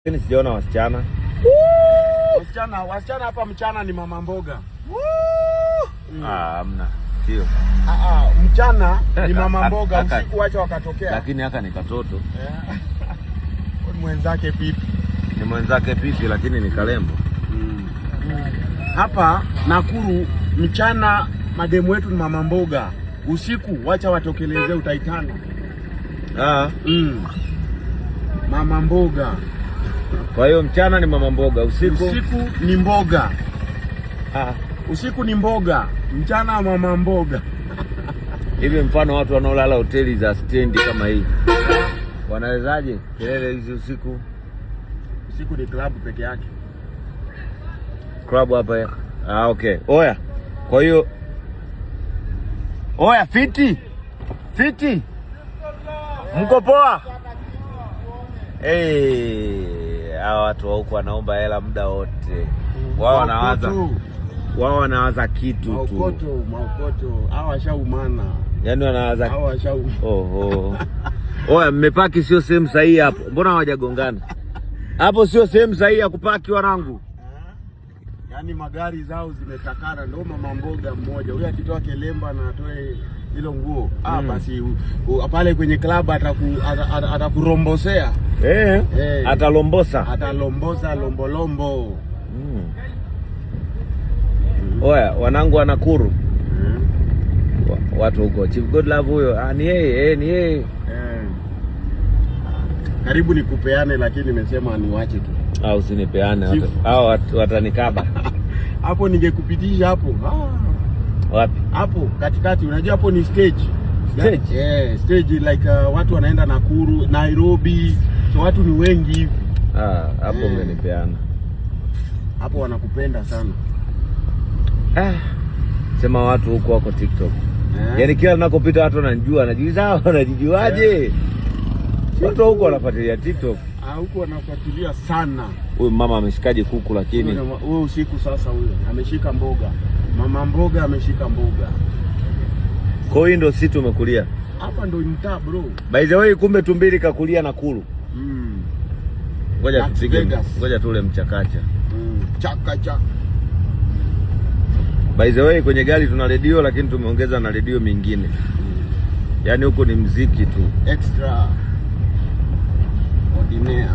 Lakini sijaona wasichana. Wasichana hapa mchana ni mama mboga. Ah, hamna. Sio. Ah, ah, mchana ni mama mboga, usiku wacha wakatokea. Lakini haka ni katoto. Ni mwenzake pipi. Ni mwenzake pipi lakini ni kalembo. Hapa Nakuru mchana mademu wetu ni mama mboga, usiku wacha watokeleze, utaitana. Ah. Mama mboga. Kwa hiyo mchana ni mama mboga, usiku Usiku ni mboga. Ah. Usiku ni mboga, mchana mama mboga. Hivi mfano watu wanaolala hoteli za stendi kama hii wanawezaje kelele hizi usiku? Usiku ni club peke yake. Club hapa ya. Ah, okay. Oya. Kwa hiyo oya, fiti fiti, mko poa? Hey, hawa watu wa huku wanaomba hela muda wote. Wao wanawaza wao wanawaza kitu tu. Maokoto, maokoto. Hawa washaumana. Yaani wanawaza Hawa washaumana. Oho. Oya, mmepaki sio sehemu sahihi hapo. Mbona hawajagongana? Hapo sio sehemu sahihi ya kupaki wanangu. Yaani magari zao zimetakana, ndo mama mboga mmoja huyo akitoa kelemba na atoe hilo nguo basi pale kwenye club atakurombosea. Eh, atalombosa. Atalombosa lombolombo. Oya, wanangu wa Nakuru. Watu huko Chief Godlove huyo, ah, ni yeye, ni yeye. Karibu nikupeane, lakini nimesema niwache tu. Ah, usinipeane Chief. Hao watu watanikaba. Hapo ningekupitisha hapo. Wapi? Hapo katikati, unajua hapo ni stage. Stage? Yeah, stage like watu wanaenda Nakuru, Nairobi. So watu ni wengi hivi. Ah, hapo ungenipeana. Hapo wanakupenda sana. Ah. Sema watu huko wako TikTok. Eh? Yaani kila ninakopita watu wananijua, najiuliza hao wanajijuaje? Watu huko wanafuatilia TikTok. Ah, huko wanafuatilia sana. Huyu mama ameshikaje kuku lakini? Huyo usiku sasa, huyo ameshika mboga. Mama mboga ameshika mboga. Kwa hiyo ndio sisi tumekulia. Hapa ndo mtaa, bro. By the way, kumbe tumbili kakulia Nakuru. Ngoja Las tupige, Vegas. ngoja tule mchakacha. Chaka chaka. By the way, kwenye gari tuna redio lakini tumeongeza na redio mingine. Yaani huko ni mziki tu. Extra ordinaire.